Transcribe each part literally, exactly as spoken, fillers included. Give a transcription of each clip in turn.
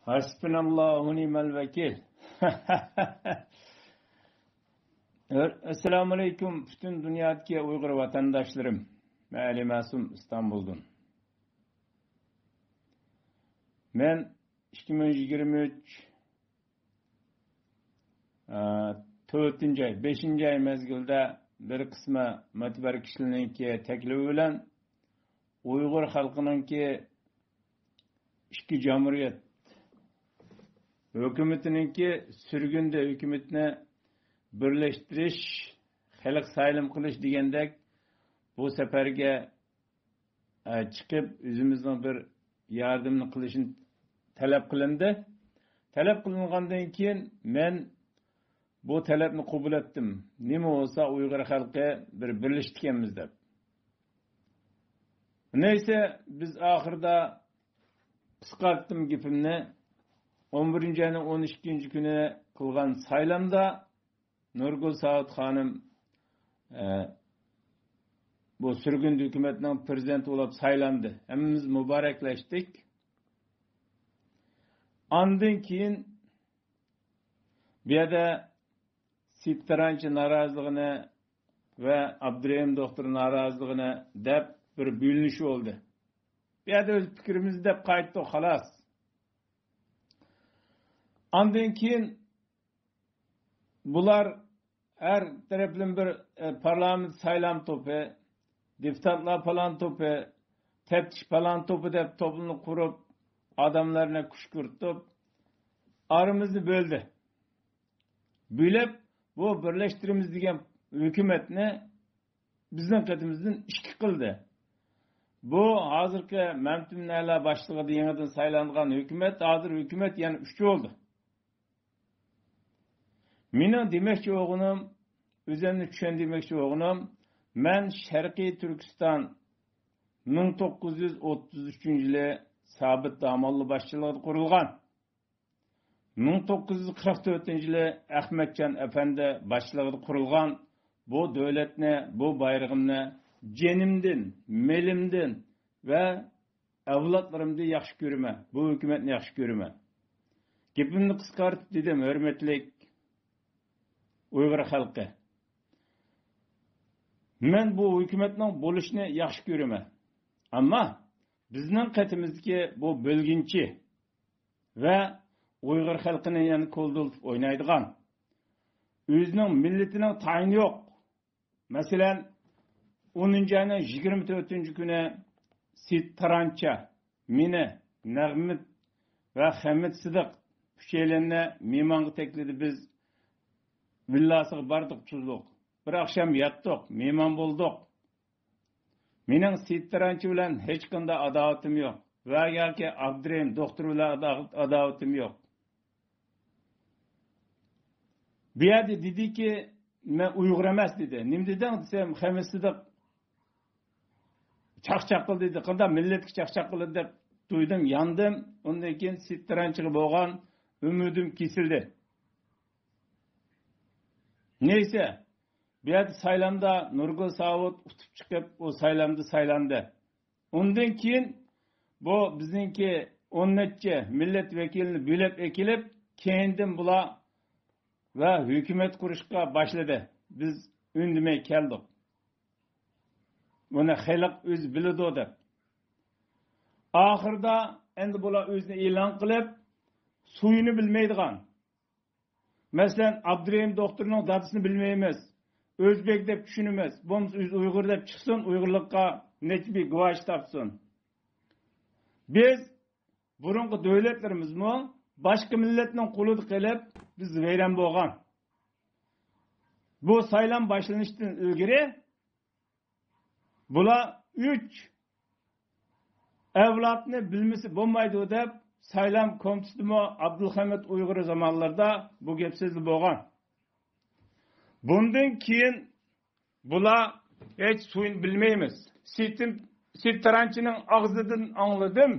ھەسبۇناللاھۇ نىئمەل ۋەكىل. ئەسسالامۇ ئەلەيكۇم، پۈتۈن دۇنيادىكى ئۇيغۇر ۋەتەنداشلىرىم. مەن ئەلى مەسۇم، ئىستانبۇلدىن. مەن ئىككى مىڭ يىگىرمە ئۈچ ئە، تۆتىنچى ئاي، بەشىنچى ئاي مەزگىلدە بىر قىسمى مۆتىبەر كىشىلەرنىڭكى تەكلىپى بىلەن ئۇيغۇر خەلقىنىڭكى ئىككى جۇمھۇرىيەت ھۆكۈمىتىنىڭكى سۈرگۈندە ھۆكۈمىتىنى بىرلەشتۈرۈش، خەلق سايلام قىلىش دېگەندەك بۇ سەپەرگە ئە، چىقىپ، ئۆزىمىزنىڭ بىر ياردىمىنى قىلىشنى تەلەپ قىلىندى. تەلەپ قىلىنغاندىن كېيىن، مەن بۇ تەلەپنى قوبۇل ئەتتىم. نېمە بولسا، ئۇيغۇر خەلقى بىر بىرلىشىپتىكەنمىز دەپ. نەيسە، بىز ئاخىرىدا قىسقارتتىم گېپىمنى. ئون بىرىنچى ئاينىڭ ئون ئىككىنچى كۈنى قىلغان سايلامدا نۇرگۈل ساۋۇت خانىم، ئە، بۇ سۈرگۈندە ھۆكۈمەتنىڭ پىرېزىدېنتى بولۇپ سايلاندى. ھەممىمىز مۇبارەكلەشتۇق. ئاندىن كېيىن بۇ يەردە سېيىت تارانچى نارازىلىقىنى ۋە ئابدۇرېھىم دوختۇر نارازىلىقىنى دەپ بىر بۆلۈنۈش بولدى. بۇ يەردە ئۆز پىكرىمىزنى دەپ قايتتۇق، خالاس. ئاندىن كېيىن بۇلار ھەر تەرەپلىمە بىر، ئە، پارلامېنت سايلام توپى، دېپۇتاتلار پالان توپى، تەپتىش پالان توپى دەپ توپلىنىپ قۇرۇپ، ئادەملەرنى قۇشقۇرتۇپ، ئارىمىزنى بۆلدى. بۆلۈپ، بۇ بىرلەشتۈرىمىز دېگەن ھۆكۈمەتنى بىزنىڭ قېتىمىزدىن ئىككى قىلدى. بۇ ھازىرقى مەمتىمىن ئەلا باشلىقىدا يېڭىدىن سايلانغان ھۆكۈمەت، ھازىر ھۆكۈمەت يەنە ئۈچ بولدى. مېنىڭ دېمەكچى بولغىنىم، ئۆزۈمنى چۈشەندۈرمەكچى بولغىنىم، مەن شەرقىي تۈركىستان مىڭ توققۇز يۈز ئوتتۇز ئۈچىنچى يىلى سابىت داموللا باشچىلىقىدا قۇرۇلغان، مىڭ توققۇز يۈز قىرىق تۆتىنچى يىلى ئەخمەتجان ئەپەندى باشچىلىقىدا قۇرۇلغان بۇ دۆلەتنى، بۇ بايرىقىمنى جېنىمدىن، مېلىمدىن ۋە ئەۋلادلىرىمدىن ياخشى كۆرىمەن، بۇ ھۆكۈمەتنى ياخشى كۆرىمەن. گېپىمنى قىسقارتىپ دېدىم، ھۆرمەتلىك ئۇيغۇر خەلقى. مەن بۇ ھۆكۈمەتنىڭ بولۇشىنى ياخشى كۆرىمەن. ئەمما بىزنىڭ قېتىمىزدىكى بۇ بۆلگۈنچى ۋە ئۇيغۇر خەلقىنى يەنە كولدۇرلىتىپ ئوينايدىغان، ئۆزىنىڭ مىللىتىنىڭ تايىنى يوق. مەسىلەن، ئونىنچى ئاينىڭ يىگىرمە تۆتىنچى كۈنى سېيىت تارانچى، مېنى، نەغمىت ۋە خەمىت سىدىق ئۈچەيلەننى مېھمانغا تەكلىدى. بىز ۋىللاسىغا باردۇق، تۇزلۇق. بىر ئاخشام ياتتۇق، مېھمان بولدۇق. مېنىڭ سېيىت تارانچى بىلەن ھېچقانداق ئاداۋىتىم يوق ۋە ياكى ئابدۇرېھىم دوختۇر بىلەن ئادا-، ئاداۋىتىم يوق. بۇ يەردە دېدىكى، مەن ئۇيغۇر ئەمەس دېدى. نېمە دېدىڭ دېسەم، خەمىت سىدىق چاقچاق قىلدى دېدى. قانداق مىللەتكە چاقچاق قىلدى دەپ دۇيدۇم، ياندىم. ئۇندىن كېيىن سېيىت تارانچىغا بولغان ئۈمىدىم كېسىلدى. نەيسە، بۇ يەردە سايلامدا نۇرگۈل ساۋۇت ئۇتۇپ چىقىپ، ئۇ سايلامدا سايلاندى. ئۇندىن كېيىن بۇ بىزنىڭكى ئون نەچچە مىللەت ۋەكىلىنى بۆلەپ ئەكېلىپ، كەينىدىن بۇلار ۋە ھۆكۈمەت قۇرۇشقا باشلىدى. بىز ئۈندىمەي كەلدۇق. بۇنى خەلق ئۆزى بىلىدۇ دەپ. ئاخىرىدا ئەمدى بۇلار ئۆزىنى ئېلان قىلىپ، سويىنى بىلمەيدىغان، مەسىلەن، ئابدۇرېھىم دوختۇرنىڭ دادىسىنى بىلمەيمىز، ئۆزبېك دەپ چۈشىنىمىز، بولمىسا ئۆزى ئۇيغۇر دەپ چىقسۇن، ئۇيغۇرلۇققا نەچچە بىر گۇۋاھچى تاپسۇن. بىز، بۇرۇنقى دۆلەتلىرىمىزمۇ باشقا مىللەتنىڭ قولىدا قېلىپ، بىز ۋەيران بولغان. بۇ سايلام باشلىنىشتىن ئىلگىرى بۇلار ئۈچ ئەۋلادنى بىلمىسە بولمايدۇ دەپ، سايلام كومىتېتىمۇ ئابدۇلخەمىت ئۇيغۇر زامانلىرىدا بۇ گەپ سۆزلە بولغان. بۇندىن كېيىن بۇلار ھېچ سويىنى بىلمەيمىز. سېيىت، سېيىت تارانچىنىڭ ئاغزىدىن ئاڭلىدىم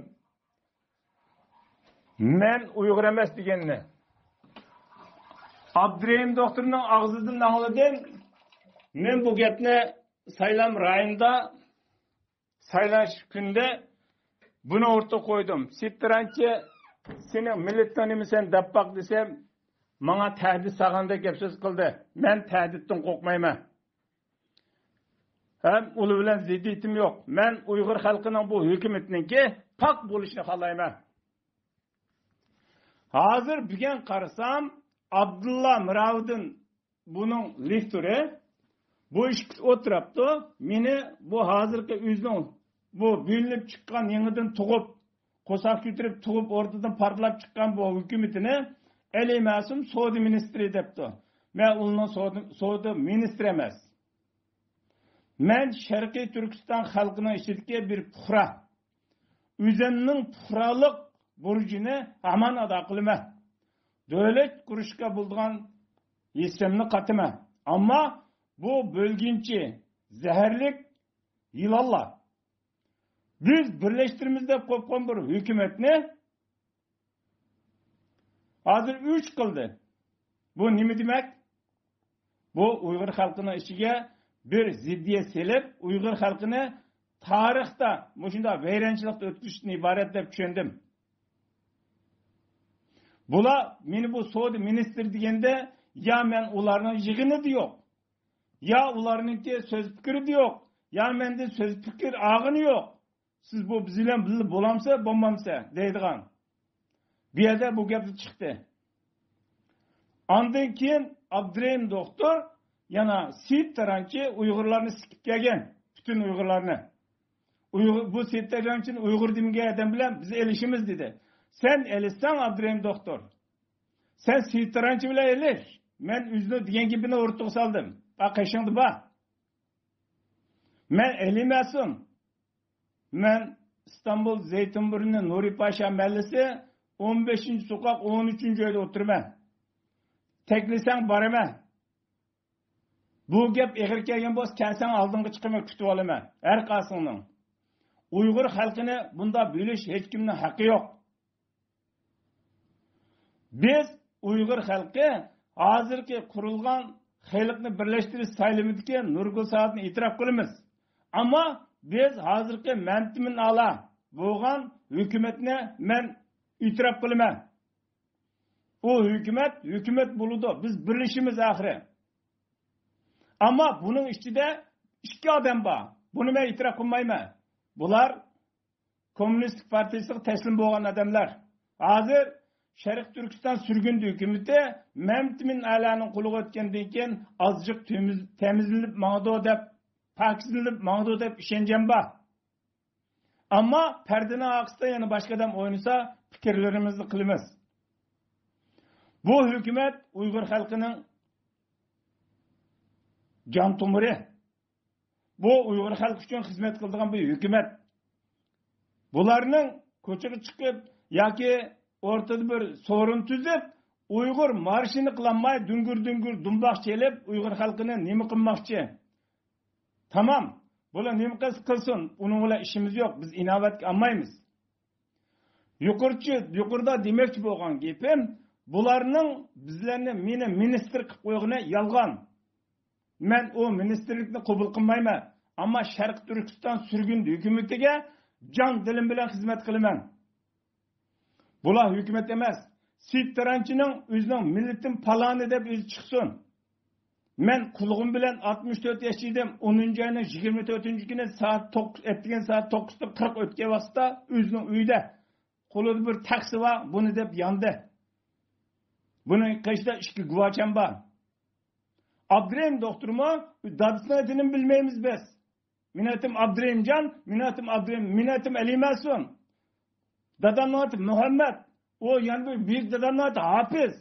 مەن ئۇيغۇر ئەمەس دېگەننى. ئابدۇرېھىم دوختۇرنىڭ ئاغزىدىن ئاڭلىدىم. مەن بۇ گەپنى سايلام رايونىدا سايلاش كۈنىدە بۇنى ئوتتۇرىغا قويدۇم. سىترانچى سېنىڭ مىللىتىڭ نېمە سەن دەپ باق دېسەم، ماڭا تەھدىت سالغاندەك گەپ سۆز قىلدى. مەن تەھدىتتىن قورقمايمەن. ھەم ئۇلار بىلەن زىددىيىتىم يوق. مەن ئۇيغۇر خەلقىنىڭ بۇ ھۆكۈمىتىنىڭكى پاك بولۇشىنى خالايمەن. ھازىر بۈگۈن قارىسام، ئابدۇللا مىراۋدىن بۇنىڭ لېكتورى، بۇ ئىككىسى ئولتۇرۇپتۇ. مېنى بۇ ھازىرقى ئۆزىنىڭ بۇ بۆلۈنۈپ چىققان، يېڭىدىن تۇغۇپ، قورساق كۆتۈرۈپ تۇغۇپ، ئورتىدىن پارتلاپ چىققان بۇ ھۆكۈمىتىنى ئەلى مەسۇم سودا مىنىستىرى دەپتۇ. مەن ئۇنىڭ سودا، سودا مىنىستىرى ئەمەس. مەن شەرقىي تۈركىستان خەلقىنىڭ ئىچىدىكى بىر پۇقرا. ئۆزۈمنىڭ پۇقرالىق بۇرجىنى ھامان ئادا قىلىمەن. دۆلەت قۇرۇشقا بولىدىغان ھېسسەمنى قاتىمەن. ئەمما بۇ بۆلگۈنچى، زەھەرلىك يىلانلار. بىز بىرلەشتۈرىمىز دەپ قوپقان بىر ھۆكۈمەتنى ھازىر ئۈچ قىلدى. بۇ نېمە دېمەك؟ بۇ ئۇيغۇر خەلقىنىڭ ئىچىگە بىر زىددىيەت سېلىپ، ئۇيغۇر خەلقىنى تارىختا مۇشۇنداق ۋەيرانچىلىقتا ئۆتكۈزۈشتىن ئىبارەت دەپ چۈشەندىم. بۇلار مېنى بۇ سودا مىنىستىرى دېگەندە، يا مەن ئۇلارنىڭ يىغىنىدا يوق، يا ئۇلارنىڭكى سۆز پىكرىدە يوق، يا مەندىن سۆز پىكىر ئالغىنى يوق. سىز بۇ بىز بىلەن بىللە بولامسە، بولمامسە دەيدىغان. بۇ يەردە بۇ گەپ چىقتى. ئاندىن كېيىن ئابدۇرېھىم دوختۇر يەنە سېيىت تارانچى ئۇيغۇرلارنى سىقىپ كەلگەن، پۈتۈن ئۇيغۇرلارنى. ئۇيغۇر، بۇ سېيىت تارانچىنى ئۇيغۇر دېمىگەن ئادەم بىلەن بىز ئېلىشىمىز دېدى. سەن ئېلىشساڭ، ئابدۇرېھىم دوختۇر، سەن سېيىت تارانچى بىلەن ئېلىش. مەن ئۆزىنىڭ دېگەن گېپىنى ئورتىغا سالدىم. بار، قېشىڭدا بار. مەن ئەلى مەسۇم. مەن ئىستانبۇل زەيتۇنبۇرنى نۇرى پاشا مەھەللىسى ئون بەشىنچى سوقاق ئون ئۈچىنچى ئۆيدە ئولتۇرىمەن. تەكلىسەڭ بارىمەن. بۇ گەپ ئېغىر كەلگەن بولسا، كەلسەڭ ئالدىڭغا چىقىمەن، كۈتۈۋالىمەن. ھەر قايسىڭنىڭ. ئۇيغۇر خەلقىنى بۇنداق بۆلۈش ھېچكىمنىڭ ھەققى يوق. بىز ئۇيغۇر خەلقى ھازىرقى قۇرۇلغان خەلقنى بىرلەشتۈرۈش سايلىمىدىكى نۇرگۈل سائىتنى ئېتىراپ قىلىمىز. ئەمما بىز ھازىرقى مەمتىمىن ئالا بولغان ھۆكۈمەتنى مەن ئېتىراپ قىلىمەن. ئۇ ھۆكۈمەت، ھۆكۈمەت بولىدۇ. بىز بىرلىشىمىز ئاخىرى. ئەمما بۇنىڭ ئىچىدە ئىككى ئادەم بار. بۇنى مەن ئېتىراپ قىلمايمەن. بۇلار كوممۇنىستىك پارتىيىسىغا تەسلىم بولغان ئادەملەر. ھازىر شەرقىي تۈركىستان سۈرگۈندە ھۆكۈمىتى مەمتىمىن ئالانىڭ قولىغا ئۆتكەندىن كېيىن ئازچىق تېمىز-، تەمىزلىنىپ ماڭىدۇ دەپ، پاكىزلىنىپ ماڭىدۇ دەپ ئىشەنچەم بار. ئەمما پەردىنىڭ ئارقىسىدا يەنە باشقا ئادەم ئوينىسا، پىكىرلىرىمىزنى قىلىمىز. بۇ ھۆكۈمەت ئۇيغۇر خەلقىنىڭ جان تومۇرى. بۇ ئۇيغۇر خەلقى ئۈچۈن خىزمەت قىلىدىغان بىر ھۆكۈمەت. بۇلارنىڭ كوچىغا چىقىپ ياكى ئورتىدا بىر سورۇن تۈزۈپ، ئۇيغۇر مارشىنى قىلالماي، دۈڭگۈر-دۈڭگۈر دۇمباق چېلىپ، ئۇيغۇر خەلقىنى نېمە قىلماقچى؟ تامام. بۇلار نېمە قىلسا قىلسۇن، ئۇنىڭ بىلەن ئىشىمىز يوق، بىز ئىناۋەتكە ئالمايمىز. يۇقىرىچە، يۇقىرىدا دېمەكچى بولغان گېپىم، بۇلارنىڭ بىزلەرنى، مېنى مىنىستىر قىلىپ قويغىنى يالغان. مەن ئۇ مىنىستىرلىكنى قوبۇل قىلمايمەن. ئەمما شەرقىي تۈركىستان سۈرگۈن ھۆكۈمىتىگە جان دىلىم بىلەن خىزمەت قىلىمەن. بۇلار ھۆكۈمەت ئەمەس. سېيىت تارانچىنىڭ ئۆزىنىڭ مىللىتىم پالانى دەپ ئۆزى چىقسۇن. مەن قۇلىقىم بىلەن ئاتمىش تۆت ياش ئىدىم. ئونىنچى ئاينىڭ يىگىرمە تۆتىنچى كۈنى سائەت توققۇز، ئەتىگەن سائەت توققۇزدا قىرىق ئۆتكەن ۋاقىتتا ئۆزىنىڭ ئۆيىدە قولىدا بىر تەخسە بار، بۇنى دەپ ياندى. بۇنىڭ قېشىدا ئىككى گۇۋاچام بار. ئابدۇرېھىم دوختۇرمۇ دادىسىنىڭ ئېتىنى بىلمەيمىز بىز. مېنىڭ ئېتىم ئابدۇرېھىمجان، مېنىڭ ئېتىم ئابدۇرېھىم، مېنىڭ ئېتىم ئەلى مەسۇم. دادامنىڭ ئېتى مۇھەممەد. ئۇ يەنە بىر بۈيۈك دادامنىڭ ئېتى ھاپىز.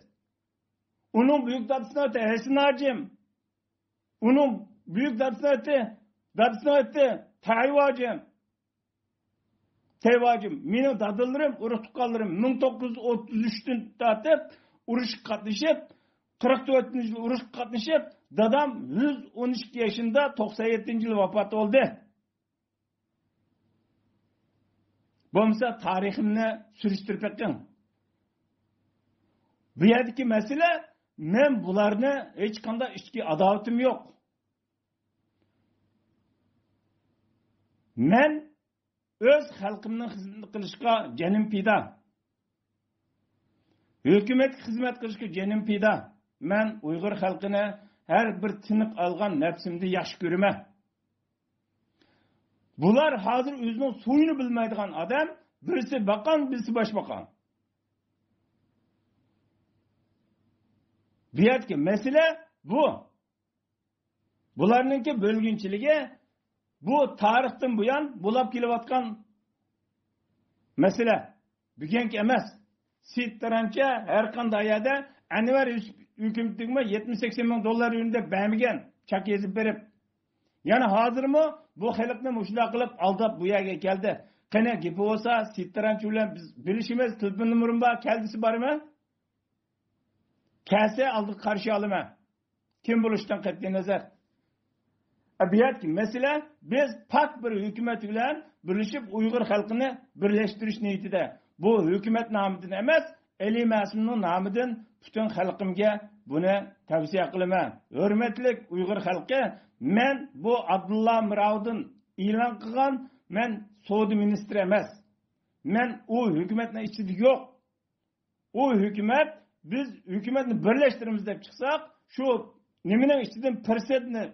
ئۇنىڭ بۈيۈك دادىسىنىڭ ئېتى ھەسەن ھاجىم. ئۇنىڭ بۈيۈك دادىسىنىڭ ئېتى، دادىسىنىڭ ئېتى تەيۋاجىم. تەيۋاجىم، مېنىڭ دادىلىرىم، ئۇرۇق تۇغقانلىرىم مىڭ توققۇز يۈز ئوتتۇز ئۈچتىن تارتىپ ئۇرۇشقا قاتنىشىپ، قىرىق تۆتىنچى يىل ئۇرۇشقا قاتنىشىپ، دادام يۈز ئون ئىككى يېشىندا توقسان يەتتىنچى يىلى ۋاپات بولدى. بولمىسا تارىخىمنى سۈرۈشتۈرۈپ بېقىڭ. بۇ يەردىكى مەسىلە، مەن بۇلارنى ھېچقانداق ئىچكى ئاداۋىتىم يوق. مەن ئۆز خەلقىمنىڭ خىزمىتىنى قىلىشقا جېنىم پىدا. ھۆكۈمەتكە خىزمەت قىلىشقا جېنىم پىدا. مەن ئۇيغۇر خەلقىنى ھەر بىر تىنىق ئالغان نەپسىمدىن ياخشى كۆرىمەن. بۇلار ھازىر ئۆزىنىڭ سويىنى بىلمەيدىغان ئادەم، بىرسى باققان، بىرسى باشباقان. بۇ يەردىكى مەسىلە بۇ. بۇلارنىڭكى بۆلگۈنچىلىكى بۇ تارىختىن بۇيان بولاپ كېلىۋاتقان مەسىلە. بۈگۈنكى ئەمەس. سېيىت تارانچى ھەر قانداق يەردە ئەنۋەر ھۆكۈمىتىگىمۇ يەتمىش سەكسەن مىڭ دوللار ئۈندەپ بەرمىگەن، چاك يېزىپ بېرىپ. يەنە ھازىرمۇ بۇ خەلقنى مۇشۇنداق قىلىپ ئالداپ بۇ يەرگە كەلدى. قېنى، گېپى بولسا، سېيىت تارانچى بىلەن بىز بىلىشىمىز، تېلېفون نومۇرۇم بار، كەلگۈسى بارمۇ؟ كەلسە ئالدىغا قارشى ئالىمەن. كىم بولۇشىدىن قەتئىينەزەر. ئە، بۇ يەردىكى مەسىلە، بىز پاك بىر ھۆكۈمەت بىلەن بىرلىشىپ ئۇيغۇر خەلقىنى بىرلەشتۈرۈش نىيىتىدە. بۇ ھۆكۈمەت نامىدىن ئەمەس، ئەلى مەسۇمنىڭ نامىدىن پۈتۈن خەلقىمگە بۇنى تەۋسىيە قىلىمەن. ھۆرمەتلىك ئۇيغۇر خەلقى، مەن بۇ ئابدۇللا مىراۋدىن ئېلان قىلغان، مەن سودا مىنىستىرى ئەمەس. مەن ئۇ ھۆكۈمەتنىڭ ئىچىدە يوق. ئۇ ھۆكۈمەت، بىز ھۆكۈمەتنى بىرلەشتۈرىمىز دەپ چىقساق، شۇ نېمىنىڭ ئىچىدىن پۇرسەتنى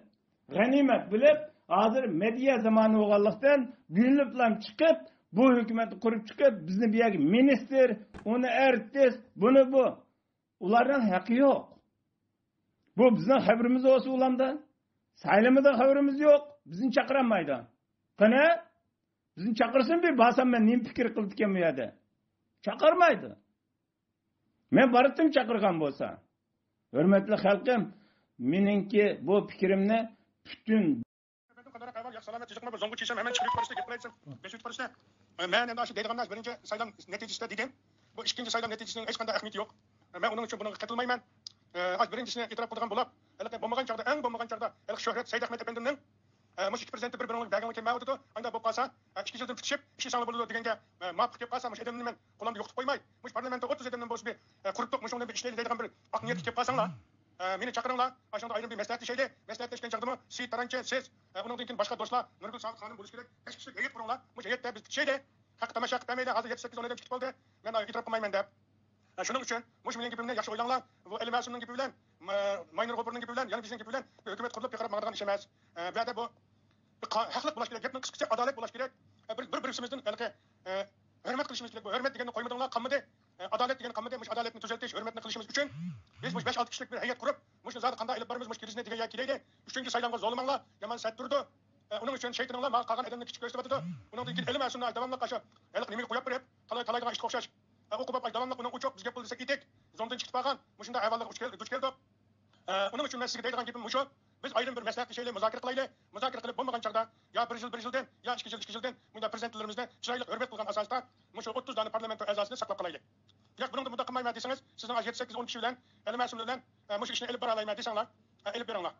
غەنىيمەت بىلىپ، ھازىر مېدىيا زامانى بولغانلىقتىن، گۈللۈپلام چىقىپ، بۇ ھۆكۈمەتنى قۇرۇپ چىقىپ، بىزنى بۇ يەرگە مىنىستىر، ئۇنى ئارتىس، بۇنى بۇ. ئۇلارنىڭ ھەققى يوق. بۇ بىزنىڭ خەۋىرىمىز بولسا ئۇلاردا. سايلىمىدا خەۋىرىمىز يوق. بىزنى چاقىرالمايدۇ. قېنى، بىزنى چاقىرسۇن، بىر بارسام مەن نېمە پىكىر قىلىدىكەن بۇ يەردە. چاقىرمايدۇ. مەن باراتتىم چاقىرغان بولسا. ھۆرمەتلىك خەلقىم، مېنىڭكى بۇ پىكرىمنى پۈتۈن ئەپەندىم، قانداق ئەھۋال؟ ياخشى سالامەت، تېزلىكمۇ بىر زوڭغا چىشەم، ھەممە چىقىپ كۆرۈشتى، گەپ قىلايسەن، بەش ئۆتۈپ كۆرۈشتى. مەن ئەمدى ئاشۇ دەيدىغان نەرسە بىرىنچى سايلام نەتىجىسىدە دېدىم. بۇ ئىككىنچى سايلام نەتىجىسىنىڭ ھېچقانداق ئەھمىيىتى يوق. مەن ئۇنىڭ ئۈچۈن بۇنىڭغا قېتىلمايمەن. ئاشۇ بىرىنچىسىنى ئېتىراپ قىلىدىغان بولۇپ، ھېلىقى بولمىغان چاغدا، ئەڭ بولمىغان چاغدا، ھېلىقى شۆھرەت سەيدئەھمەت ئەپەندىمنىڭ، ئە، مۇشۇ ئىككى پىرېزىدېنتنى بىر-بىرىڭلارغا بەرگىڭلار كەلمەيۋاتىدۇ. ئانداق بولۇپ قالسا، ئە، ئىككى يىلدىن پۈتۈشۈپ، ئىش ئېسىڭلار بولىدۇ دېگەنگە، ئە، مۇۋاپىق كېلىپ قالسا، مۇشۇ ئادەمنى مەن قولۇمدا يوقىتىپ قويماي، مۇشۇ پارلامېنتتا ئوتتۇز ئادەمدىن بولسا بىر، ئە، قۇرۇتتۇق، مۇشۇنى بىر ئىشلەيلى دەيدىغان بىر ئاق نىيەتكە كېلىپ قالساڭلار، ئە، مېنى چاقىرىڭلار، ئاشۇنداق ئايرىم بىر مەسلىھەتلىشەيلى. مەسلىھەتلەشكەن چاغدىمۇ سېيىت تارانچى، سىز، ئە، ئۇنىڭدىن كېيىن باشقا دوستلار، نۇرگۈل سابىت خانىم بولۇشى كېرەك، بەش كىشىلىك ھەيئەت قۇرۇڭلار. مۇشۇ ھەيئەتتە بىز پۈتۈشەيلى. خەق تاماشا قىلىپ بەرمەيلى، ھازىر يەتتە سەككىز ئون ئادەم چىقىپ قالدى. مەن ئېتىراپ قىلمايمەن دەپ. شۇنىڭ ئۈچۈن مۇشۇ مېنىڭ گېپىمنى ياخشى ئويلاڭلار. بۇ ئەلى مەسۇمنىڭ گېپى بىلەن، ماينۇر غوپۇرنىڭ گېپى بىلەن، يەنە بىزنىڭ گېپى بىلەن ھۆكۈمەت قۇرۇلۇپ پىقىراپ ماڭىدىغان ئىش ئەمەس. بۇ يەردە بۇ ھەقلىق بولۇش كېرەك، گەپنىڭ قىسقىچە ئادالەت بولۇش كېرەك. بىر، بىر، بىرسىمىزدىن ھېلىقى ھۆرمەت قىلىشىمىز كېرەك. بۇ ھۆرمەت دېگەننى قويمىدىڭلار، قالمىدى. ئادالەت دېگەن قالمىدى، مۇشۇ ئادالەتنى تۈزەتىش، ھۆرمەتنى قىلىشىمىز ئۈچۈن بىز مۇشۇ بەش-ئالتە كىشىلىك بىر ھەيئەت قۇرۇپ، مۇشۇنى زادى قانداق ئېلىپ بارىمىز، مۇشۇ كىرىزىسنى دېگەن يەرگە كېلەيلى. ئۈچىنچى سايلامغا زورلىماڭلار، يامان سەت تۇرىدۇ. ئۇنىڭ ئۈچۈن شەيتىنىڭلار ماڭا قالغان ئادەمنى كىچىك كۆرسىتىۋاتىدۇ. ئۇنىڭدىن كېيىن ئەلى مەسۇمنى داۋاملىق ئاشۇ ھېلىقى نېمىگە قويۇپ بېرىپ، تالاي-، تالايدىغان ئىشقا ئوخشاش. ئوقۇپ ئاپاي داۋاملىق ئۇنىڭ ئۇچۇق، بىز گەپ قىلدى دېسەك ئېتىك. زومدىن چىقىپ قالغان، مۇشۇنداق ئەھۋاللارغا دۇچ كەل-، دۇچ كەلدۇق. ئۇنىڭ ئۈچۈن مەن سىزگە دەيدىغان گېپىم مۇشۇ. بىز ئايرىم بىر مەسلىھەتلىشەيلى، مۇزاكىرە قىلايلى. مۇزاكىرە قىلىپ بولمىغان چاغدا، يا بىر يىل، بىر يىلدىن، يا ئىككى يىل، ئىككى يىلدىن مۇنداق پىرېزىدېنتلىرىمىزنى چىرايلىق ھۆرمەت قىلغان ئاساستا مۇشۇ ئوتتۇز دانە پارلامېنت ئەزاسىنى ساقلاپ قالايلى. ياق، بۇنىڭدا مۇنداق قىلمايمەن دېسىڭىز، سىزنىڭ ئاشۇ يەتتە، سەككىز، ئون كىشى بىلەن ئەلى مەسۇم بىلەن، ئە، مۇشۇ ئىشنى ئېلىپ بارالايمەن دېسەڭلار، ئە، ئېلىپ بېرىڭلار.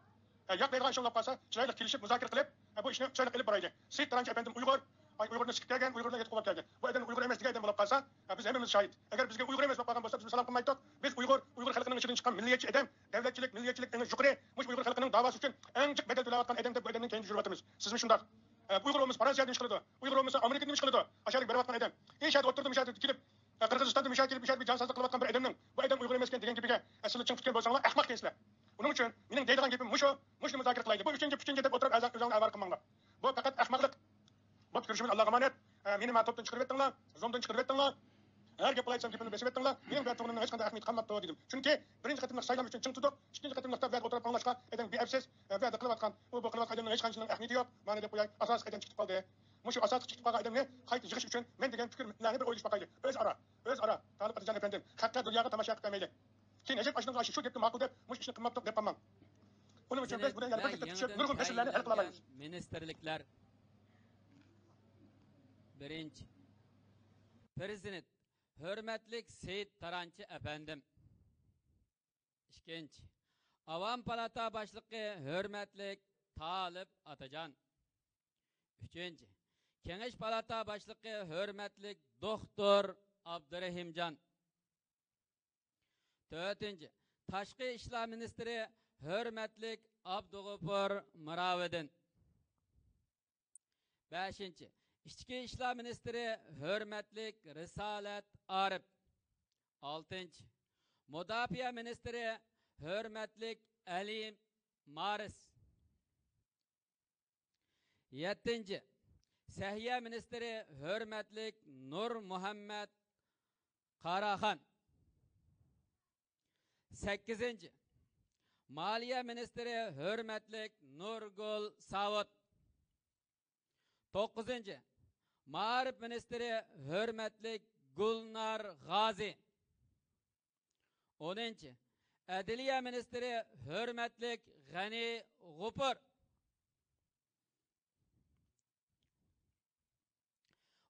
ئە، ياق دەيدىغان ئىش بولۇپ قالسا، چىرايلىق كېلىشىپ، مۇزاكىرە قىلىپ، ئە، بۇ ئىشنى چىرايلىق ئېلىپ بارايلى. سېيىت تارانچى ئەپەندىم ئۇيغۇر، ئاي، ئۇيغۇرنى سىكىپ كەلگەن، ئۇيغۇرنى يېتىپ قوغلاپ كەلگەن. بۇ ئادەم ئۇيغۇر ئەمەس دېگەن ئادەم بولۇپ قالسا، ئە، بىز ھەممىمىز شاھىت. ئەگەر بىزگە ئۇيغۇر ئەمەس بولۇپ قالغان بولسا، بىز سالام قىلمايتتۇق. بىز ئۇيغۇر، ئۇيغۇر خەلقىنىڭ ئىچىدىن چىققان مىللىيەتچى ئادەم، دەۋلەتچىلىك، مىللىيەتچىلىك ئېڭى يۇقىرى. مۇشۇ ئۇيغۇر خەلقىنىڭ داۋاسى ئۈچۈن ئەڭ جىق بەدەل تۆلەۋاتقان ئادەم دەپ بۇ ئادەمنىڭ كەينىدە يۈرۈۋاتىمىز. سىزمۇ شۇنداق. ئە، ئۇيغۇر بولمىسا، فرانسىيەدە نېمە ئىش قىلىدۇ؟ ئۇيغۇر بولمىسا، ئامېرىكىدا نېمە ئىش قىلىدۇ؟ ئاشۇ يەرگە بېرىۋاتقان ئادەم. ئىشەدە ئوتتۇرىدا، مۇشەدە كېلىپ، قىرغىزىستاندا مۇشۇ كېلىپ، مۇشۇ بىر جانسازلىق قىلىۋاتقان بىر ئادەمنىڭ، بۇ ئادەم ئۇيغۇر ئەمەسكەن دېگەن گېپىگە، ئە، سىلەر چىڭ پۈتكەن بولساڭلار، ئەخمەقكەنسىلەر. ئۇنىڭ ئۈچۈن مېنىڭ دەيدىغان گېپىم مۇشۇ، مۇشۇنى مۇزاكىرە قىلايلى. بۇ ئۈچىنچى، ئۈچىنچى دەپ ئولتۇرۇپ ئۆزۈڭلار ئاۋارە قىلماڭلار. بۇ پەقەت ئەخمەقلىق. بوپتۇ، كۆرۈشىمىز، ئاللاغا ئامانەت. ئە، مېنى مانا توپتىن چىقىرىۋەتتىڭلار، زومدىن چىقىرىۋەتتىڭلار. ھەر گەپ قىلايتسام گېپىمنى بېسىۋەتتىڭلار. مېنىڭ بۇ يەردە تۇرغىنىمنىڭ ھېچقانداق ئەھمىيىتى قالماپتۇ دېدىم. چۈنكى بىرىنچى قېتىملىق سايلام ئۈچۈن چىڭ تۇردۇق. ئىككىنچى قېتىملىقتا بۇ يەردە ئولتۇرۇپ ئاڭلاشقا ئادەم بىئەپسىز، ئە، بۇ يەردە قىلىۋاتقان، ئۇ بۇ قىلىۋاتقان ئادەمنىڭ ھېچقانچىلىق ئەھمىيىتى يوق. مانا دەپ قوياي، ئاساسلىق ئادەم چىقىپ قالدى. مۇشۇ ئاساسلىق چىقىپ قالغان ئادەمنى قايتا يىغىش ئۈچۈن مەن دېگەن پىكىرلەرنى بىر ئويلىشىپ باقايلى. ئۆزئارا، ئۆزئارا. تالىپ ئاتىجان ئەپەندىم، خەققە، دۇنياغا تاماشا قىلىپ بەرمەيلى. كېيىن ھەجەپ ئاشۇنىڭغا شۇ گەپنى ماقۇل دەپ، مۇشۇ ئىشنى قىلماپتۇق دەپ قالماڭ. ئۇنىڭ ئۈچۈن بىز بۇنى يەنە بىر قېتىم تەكشۈرۈپ، نۇرغۇن مەسىلىلەرنى ھەل قىلالايمىز. مىنىستىرلىكلەر، بىرىنچى، پىرېزىدېنت، ھۆرمەتلىك سېيىت تارانچى ئەپەندىم. ئىككىنچى، ئاۋام پالاتا باشلىقى، ھۆرمەتلىك تالىپ ئاتىجان. ئۈچىنچى، كېڭەش پالاتا باشلىقى، ھۆرمەتلىك دوختۇر ئابدۇرېھىمجان. تۆتىنچى، تاشقى ئىشلار مىنىستىرى، ھۆرمەتلىك ئابدۇغوپۇر مىراۋىدىن. بەشىنچى، ئىچكى ئىشلار مىنىستىرى ھۆرمەتلىك رىسالەت ئارىپ. ئالتىنچى، مۇداپىئە مىنىستىرى ھۆرمەتلىك ئەلى مارىس. يەتتىنچى، سەھىيە مىنىستىرى ھۆرمەتلىك نۇرمۇھەممەت قاراخان. سەككىزىنچى، مالىيە مىنىستىرى ھۆرمەتلىك نۇرگۈل ساۋۇت. توققۇزىنچى، مائارىپ مىنىستىرى ھۆرمەتلىك گۈلنار غازى. ئونىنچى، ئەدلىيە مىنىستىرى ھۆرمەتلىك غەنى غوپۇر.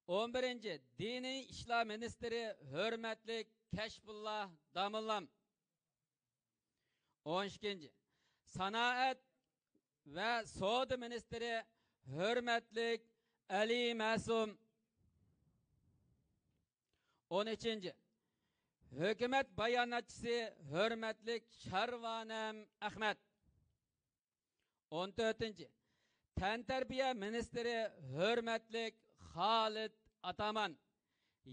ئون بىرىنچى، دىنىي ئىشلار مىنىستىرى ھۆرمەتلىك كەشپۇللا داموللام. ئون ئىككىنچى، سانائەت ۋە سودا مىنىستىرى ھۆرمەتلىك ئەلى مەسۇم. ئون ئۈچىنچى، ھۆكۈمەت باياناتچىسى ھۆرمەتلىك شارۋانەم ئەخمەت. ئون تۆتىنچى، تەنتەربىيە مىنىستىرى ھۆرمەتلىك خالىد ئاتامان،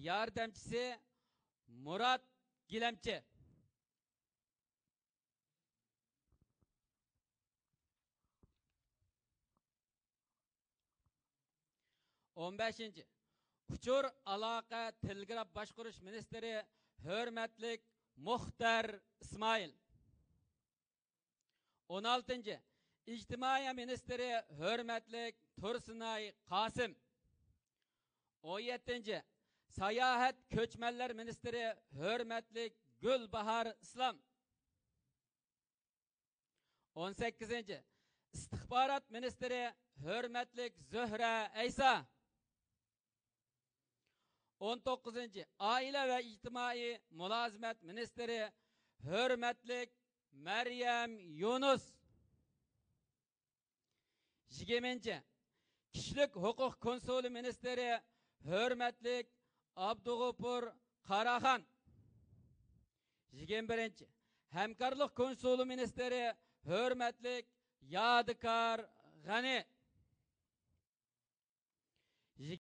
ياردەمچىسى مۇرات گىلەمچى. ئون بەشىنچى، ئۇچۇر ئالاقە تېلېگراف باشقۇرۇش مىنىستىرى ھۆرمەتلىك مۇختەر ئىسمائىل. ئون ئالتىنچى، ئىجتىمائىي مىنىستىرى ھۆرمەتلىك تۇرسۇنئاي قاسىم. ئون يەتتىنچى، ساياھەت، كۆچمەنلەر مىنىستىرى ھۆرمەتلىك گۈلباھار ئىسلام. ئون سەككىزىنچى، ئىستىخبارات مىنىستىرى ھۆرمەتلىك زۆھرە ئەيسا. ئون توققۇزىنچى، ئائىلە ۋە ئىجتىمائىي مۇلازىمەت مىنىستىرى ھۆرمەتلىك مەريەم يۇنۇس. يىگىرمىنچى، كىشىلىك ھوقۇق كونسۇلى مىنىستىرى ھۆرمەتلىك ئابدۇغوپۇر قاراخان. يىگىرمە بىرىنچى، ھەمكارلىق كونسۇلى مىنىستىرى ھۆرمەتلىك يادىكار غەنى.